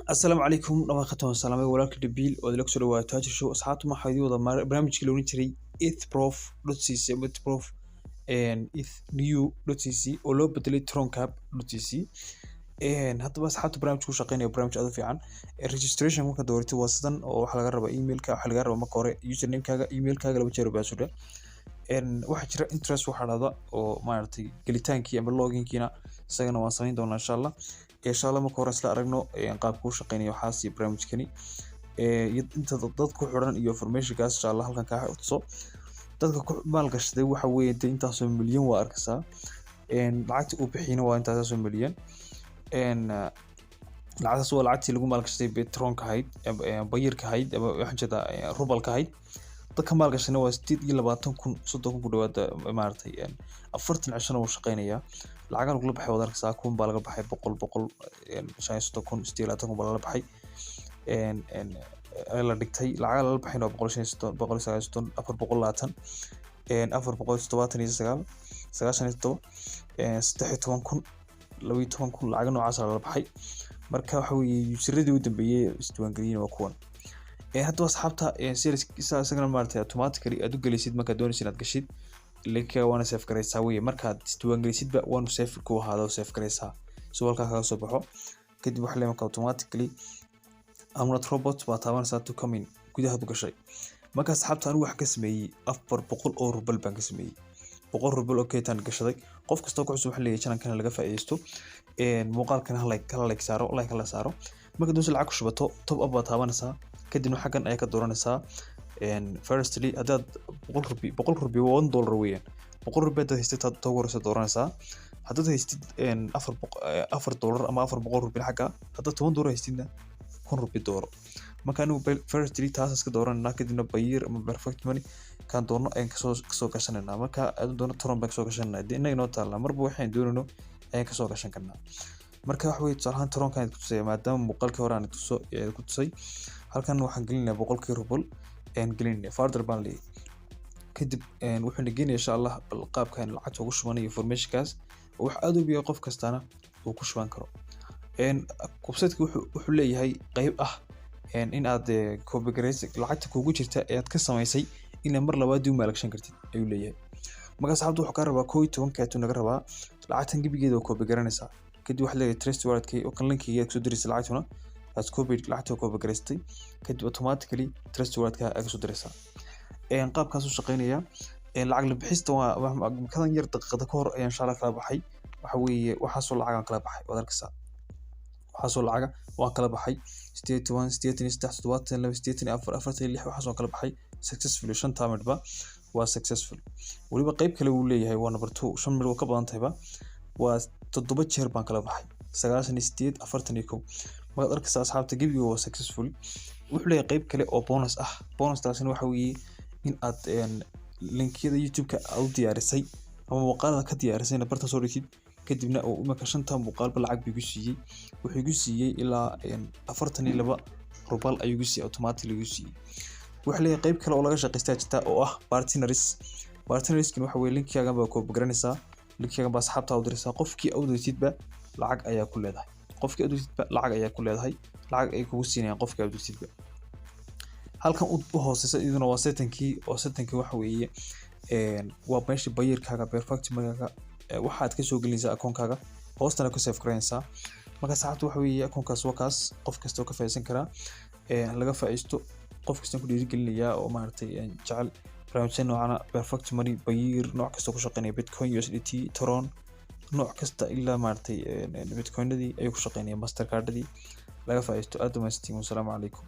Asalaamu calaykum dhamaan khatan salaamay walaalka Dhabiil oo idinla kusoo dhawaada Taajir Show. Asxaabtu, waxaa idin wada barnaamijkii la oran jiray ethprof.cc ama ethprof ethnew.cc oo loo bedelay troncap.cc. Haddaba asxaabta, barnaamijka ku shaqeynaya barnaamij aad u fiican. Registration marka dooratid waa sidan oo waxaa laga rabaa emailka, waxaa laga rabaa marka hore usernamekaaga, emailkaaga, laba jeer password. Waxaa jira interest waxaa dhahda oo maaragtay gelitaankii ama loginkiina, isagana waan samayn doonaa insha Allah. Insha Allah marka hore isla aragno qaabka uu shaqeynayo waxaas iyo barnaamijkani iyo inta dad ku xiran iyo informationkaas insha Allah halkan kaa tuso. Dadka ku maalgashaday waxa weeye dee intaasoo milyan waa arkaysaa. Lacagta uu bixiyana waa intaasoo milyan. Lacagtaas waa lacagtii lagu maalgashaday Tronka ahayd, Payeerka ahayd, ama waxaan jeedaa rubalka ahayd. Dadka maalgashana waa 28,000, 30,000 ku dhawaada maaragtay. 40 cishana wuu shaqeynayaa. Lacagaha lagula baxay waad arkaysaa: 1,000 baa laga baxay, 100, 100, 35,000, 28,000 baa lala baxay, la dhigtay. Lacagaha lala baxayna waa 135, 139, 420, 479, 97, 13,000, 12,000, lacaga noocaas lala baxay. Marka waxa weeye useradii u dambeeyey isdiiwaangeliyeen waa kuwan. Haddaba asxaabta, si isagana maaragtay automatically aad u gelisid markaad doonaysid inaad gashid linkiga, waana save garaysaa weye. Markaad isdiiwaangelisidba waanu save ku ahaado, save garaysaa si halkaa kaga soo baxo. Kadib waxa leeyahay marka automatically "I'm not robot" baa taabanaysaa to come in, gudahaad u gashay. Marka asxaabta, anigu waxaan ka sameeyey 400 oo rubal baan ka sameeyey, 100 rubal oo keetaan gashaday. Qof kastoo ku cusub waxaa leeyahay channelkana laga faa'iidaysto, muuqaalkana hala like saaro, like hala saaro. Marka doonaysa lacag ku shubato, top up baa taabanaysaa, kadibna xaggan ayaa ka dooranaysaa. Firstly, haddaad 100 rubi, 100 rubi waa $1 weeyaan, 100 rubi haddaad haystid taad ugu horeysa dooranaysaa. Haddaad haystid $4 ama 400 rubi xagga, haddaad $10 haystidna 1,000 rubi dooro. Marka anigu firstly taas iska dooranayna, kadibna Payeer ama Perfect Money kaan doonno ayaan kasoo gashanaynaa. Marka aan doono Tron baan kasoo gashanayna, dee innaga inoo taallaa, marba waxaan doonayno ayaan kasoo gashan karnaa. Marka waxa weye, tusaale ahaan Tronkan ku tusaya, maadaama muuqaalkii hore aan tuso ku tusay. Halkan waxaan gelinayaa 100-kii rubal ayaan gelinaya, further baan leeyahay. Kadib wuxuuna geenaya insha Allah bal qaabkan lacagta ugu shubanayo informationkaas oo wax aad u biyo qof kastana uu ku shuban karo. Website-ka wuxuu leeyahay qayb ah in aad copy garaysa lacagta kugu jirta ee aad ka samaysay, inaad mar labaad dib u maalgashan kartid ayuu leeyahay. Marka asxaabta, wuxuu kaa rabaa 11 kaatuu naga rabaa. Lacagtan gebigeeda waa copy garanaysaa, kadib waxaad leedahay Trust Wallet-kii oo kan linkiga aad kusoo diraysa lacagtuna aad copy, lacagta copy garaystay, kadib automatically Trust Wallet-ka aad kasoo diraysaa. Qaabkaas u shaqeynaya lacag la bixista waa kadan yar. Daqiiqada ka hor ayaan insha Allah kala baxay. Waxa weeye waxaasoo lacagaan kala baxay, waad arkaysaa, waxaasoo lacaga waan kala baxay: 18, 83, 72, 84, 46, waxaasoo kala baxay successfully. Shantaa midhba waa successful. Weliba qayb kale wuu leeyahay, waa number two, shan midh waa ka badan tahayba, waa toddoba jeer baan kala baxay: 98, 41. Markaad arkaysaa asxaabta, gebiga waa successful. Wuxuu leeyahay qayb kale oo bonus ah. Bonustaasina waxa weeye in aad linkiyada YouTube-ka aad u diyaarisay ama muuqaalada ka diyaarisayna barta soo dhigtid, kadibna uu imika shanta muuqaalba lacag buu igu siiyey. Wuxuu igu siiyey ilaa 42 rubal ayuu igu siiyey, automatically igu siiyey. Wuxuu leeyahay qayb kale oo laga shaqaystaa jirta oo ah partners. Partnerskin waxa weeye linkiyaagan baa copy garanaysaa, linkiyaagan baa asxaabta u diraysaa. Qofkii aad u dirtidba lacag ayaa ku leedahay, qofkii aad u dirtidba lacag ayaa ku leedahay, lacag ay kugu siinayaan qofkii aad u dirtidba. Halkan u hooseysa iyaduna waa settingkii, oo settingkii waxa weeye waa meesha Payeerkaaga, Perfect Money-gaaga waxaad kasoo gelinaysaa akoonkaaga, hoostana ku save garanaysaa. Marka saxaabta, waxa weeye akoonkaas waa kaas, qof kasta oo ka faa'iideysan karaa, laga faa'iisto. Qof kastaan ku dhiirigelinayaa oo maaragtay jecel barnaamijya noocana, Perfect Money, Payeer, nooc kasta ku shaqeynaya, Bitcoin, USDT, Tron, nooc kasta, ilaa maaragtay bitcoinadii ayuu ku shaqeynaya, Mastercardadii, laga faa'iisto. Aad u mahadsantihiin, wasalaamu calaykum.